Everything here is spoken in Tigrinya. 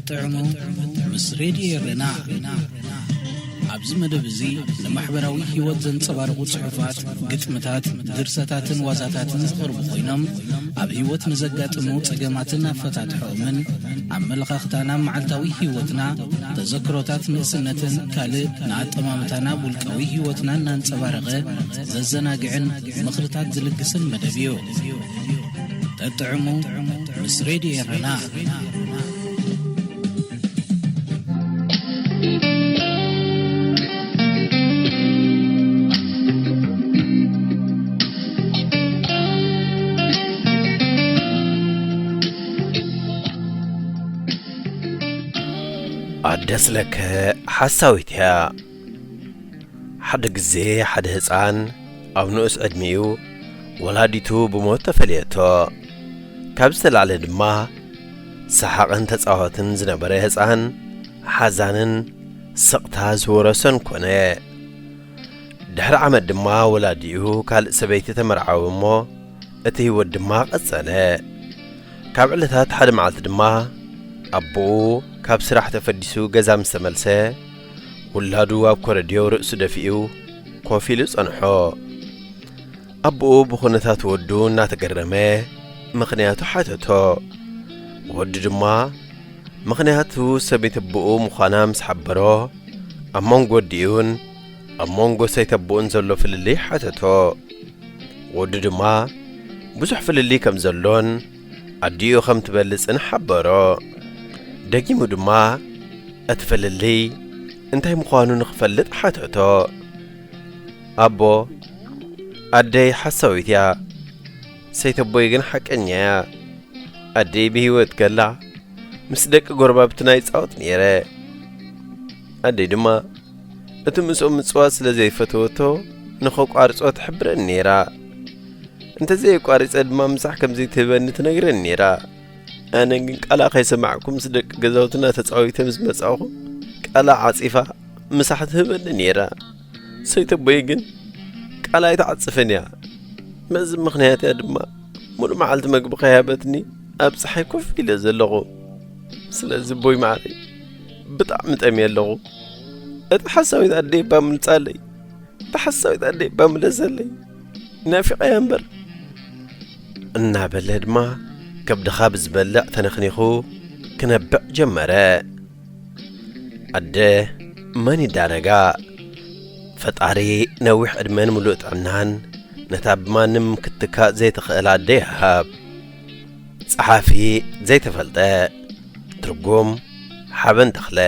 ጥዕሙ ምስ ሬድዮ ኤረና። ኣብዚ መደብ እዚ ንማሕበራዊ ህይወት ዘንጸባርቑ ጽሑፋት፣ ግጥምታት፣ ድርሰታትን ዋዛታትን ዝቐርቡ ኮይኖም፣ ኣብ ህይወት ንዘጋጥሙ ጸገማትን ኣፈታትሖኦምን፣ ኣመለኻኽታና፣ መዓልታዊ ህይወትና፣ ተዘክሮታት ንእስነትን ካልእ ንኣጠማምታና ውልቃዊ ህይወትና እናንጸባረቐ ዘዘናግዕን ምኽርታት ዝልግስን መደብ እዩ። ጠጥዕሙ ምስ ሬድዮ ኤረና። ኣደ ስለከ ሓሳዊት እያ። ሓደ ግዜ ሓደ ህፃን ኣብ ንኡስ ዕድሚኡ ወላዲቱ ብሞት ተፈልየቶ። ካብ ዝተላዕለ ድማ ሰሓቕን ተፃዋትን ዝነበረ ህፃን ሓዛንን ስቕታ ዝወረሶን ኮነ። ድሕሪ ዓመት ድማ ወላዲኡ ካልእ ሰበይቲ ተመርዓወ እሞ እቲ ህይወት ድማ ቀጸለ። ካብ ዕለታት ሓደ መዓልቲ ድማ ኣቦኡ ካብ ስራሕ ተፈዲሱ ገዛ ምስ ተመልሰ፣ ውላዱ ኣብ ኮረድዮ ርእሱ ደፊኡ ኮፍ ኢሉ ጸንሖ። ኣቦኡ ብኹነታት ወዱ እናተገረመ ምኽንያቱ ሓተቶ። ወዱ ድማ ምኽንያቱ ሰበይቲ ኣቦኡ ምዃና ምስ ሓበሮ፣ ኣብ መንጎ ኣዲኡን ኣብ መንጎ ሰይቲ ኣቦኡን ዘሎ ፍልልይ ሓተቶ። ወዱ ድማ ብዙሕ ፍልልይ ከም ዘሎን ኣዲኡ ከም ትበልጽን ሓበሮ። ደጊሙ ድማ እቲ ፍልልይ እንታይ ምዃኑ ንኽፈልጥ ሓተቶ። ኣቦ፣ ኣደይ ሓሳዊት እያ፣ ሰይቲ ኣቦይ ግን ሓቀኛ እያ። ኣደይ ብህይወት ከላ ምስ ደቂ ጎረባብትና ይጻወት ነይረ። ኣደይ ድማ እቲ ምስኦም ምጽዋት ስለ ዘይፈተወቶ ንኸቋርጾ ትሕብረኒ ነይራ። እንተዘየቋሪጸ ድማ ምሳሕ ከም ዘይትህበኒ ትነግረኒ ነይራ። ኣነ ግን ቃላ ከይሰማዕኩ ምስ ደቂ ገዛውትና ተጻዊተ ምስ መጻኹ ቃላ ዓጺፋ ምሳሕ ትህበኒ ነይራ። ሰይቲ ኣቦይ ግን ቃላ ኣይትዓጽፍን እያ። በዚ ምኽንያት እያ ድማ ሙሉእ መዓልቲ መግቢ ከይሃበትኒ ኣብ ጸሓይ ኮፍ ኢለ ዘለኹ። ስለዚ ኣቦይ ማዕረይ ብጣዕሚ ጠምየ ኣለኹ። እቲ ሓሳዊት ኣደይ እባ ምልጻለይ፣ እቲ ሓሳዊት ኣደይ እባ ምለሰለይ፣ ናፊቐያ እምበር። እናበለ ድማ ከብድኻ ብዝበልዕ ተነኽኒኹ ክነብዕ ጀመረ። ኣደ መን ይዳረጋ? ፈጣሪ ነዊሕ ዕድመን ምሉእ ጥዕናን ነታ ብማንም ክትካእ ዘይትኽእል ኣደ ይሃብ። ጸሓፊ ዘይተፈልጠ፣ ትርጉም ሓበን ተኽለ።